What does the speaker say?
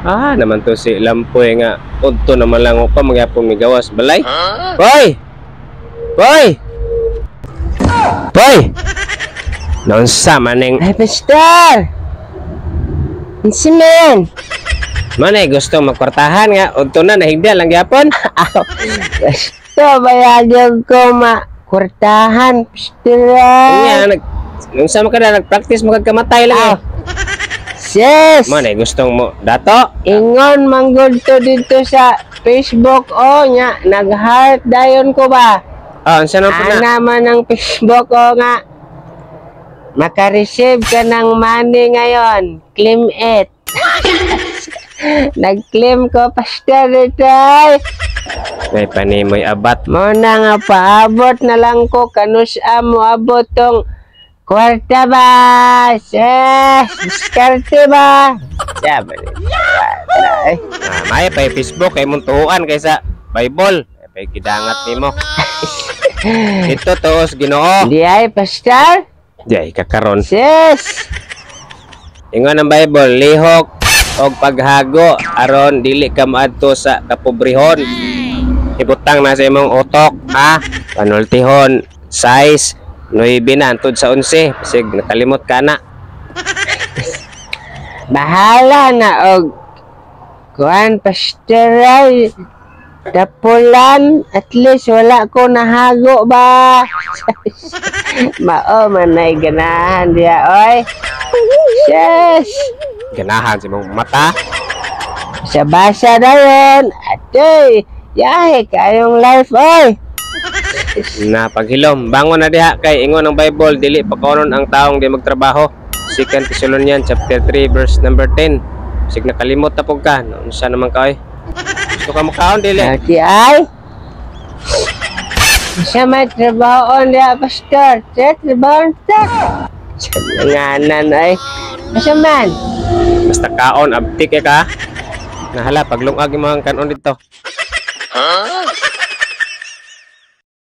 Ah, naman to si Lampoy nga udto naman lang pa magyapon migawas balay. Boy! Boy! Boy! Naunsa maning Ay, Pastor! Unsa man? Manay gusto magkwartahan nga udto na nahigda lang gyapon. Gusto bayag ko ma kurtahan, Pastor. Unya nag unsa man ka na nag-practice mo kag kamatay lang eh. Sis! Manay gustong mo dato. Ingon manggod to dito sa Facebook o nya nag-heart dayon ko ba? Ah, unsa naman po na? Ana man ang Facebook o nga maka-receive ka ng money ngayon. Claim it. Nag-claim ko, Pastor, dito ay. May panimoy abat. Mo na nga paabot na lang ko kanus mo abot tong kwarta ba? Sis, diskarte ba? Sabi ni. Ay. Ah, may pa Facebook kay mong tuoan kaysa Bible. Ay pa'y gidangat nimo. Ito tuos Ginoo. Di ay, Pastor? Di ay kakaron. Sis! Ingon ang Bible, lihok og paghago aron dili ka moadto sa kapobrehon. Ibutang na sa imong utok, ha? Panultihon, size 9 na antud sa 11. Basig nakalimot ka na. Bahala na og kuan, Pastor, ay dapulan, at least wala ko nahago ba. Mao man ay ganahan diya oy. Sis! Ganahan sa imong mata. Sa basa dayon, atoy, yahe kayong life oy. Na paghilom, bangon na diha kay ingon ang Bible, dili pakaonon ang taong di magtrabaho. 2 Thessalonians chapter 3 verse number 10. Sig nakalimot na pug ka. Unsa naman ka oy? Gusto ka makaon dili? Ati ay. Siya may trabaho diya, Pastor. Siya trabaho ta. Sa nganan ay. Asa man? Basta kaon abtik eh ka. Nahala paglungag imong kanon dito.